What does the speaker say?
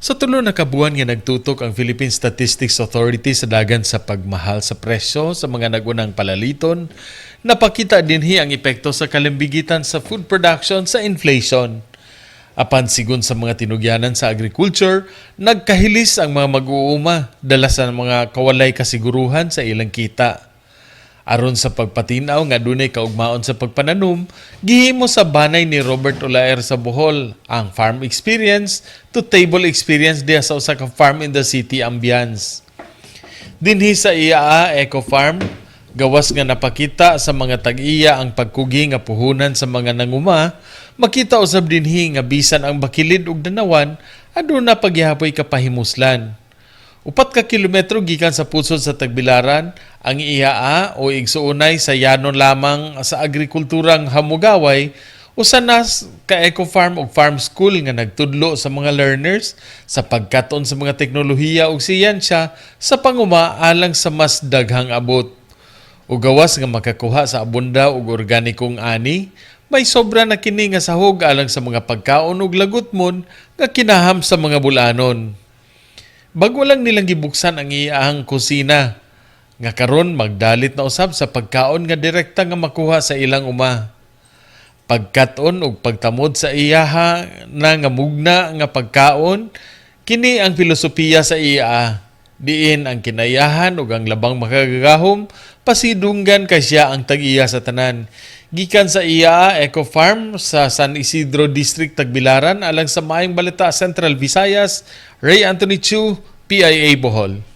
Sa 3 na kabuan nga nagtutok ang Philippine Statistics Authority sa dagan sa pagmahal sa presyo sa mga nagunang palaliton, napakita dinhi ang epekto sa kalimbigitan sa food production sa inflation. Apan sigon sa mga tinugyanan sa agriculture, nagkahilis ang mga mag-uuma dala sa mga kawalay kasiguruhan sa ilang kita. Aron sa pagpatinaw nga dunay kaugmaon sa pagpananom, gihimo sa banay ni Robert Olaer sa Bohol ang farm experience to table experience diha sa usa ka farm in the city ambience. Dinhi sa IAA Eco Farm, gawas nga napakita sa mga tag-iya ang pagkugi nga puhunan sa mga nanguma, makita usab dinhi nga bisan ang bakilid ug danawan aduna pagyapoy kapahimuslan. 4 ka kilometro gikan sa pusod sa Tagbilaran, ang IAA o igsuonay sa yanon lamang sa agrikulturang Hamugaway, usa na ka eco farm ug farm school nga nagtudlo sa mga learners sa pagkaton sa mga teknolohiya ug siyensya sa panguma alang sa mas daghang abot. Ug gawas nga makakuha sa abunda ug organikong ani, may sobra na kini nga sahog alang sa mga pagkaon ug lagutmon nga kinaham sa mga bulanon. Bago lang nilang gibuksan ang iyahang kusina, nga karon magdalit na usab sa pagkaon nga direkta nga makuha sa ilang uma. Pagkat-on ug pagtamod sa iyaha na nga mugna nga pagkaon, kini ang filosofiya sa iya. Diin ang kinayahan ug ang labang makagagahom, pasidunggan kay siya ang tag-iya sa tanan. Gikan sa iya Eco Farm sa San Isidro District, Tagbilaran, alang sa Maayong Balita Central Visayas, Ray Anthony Chu, PIA Bohol.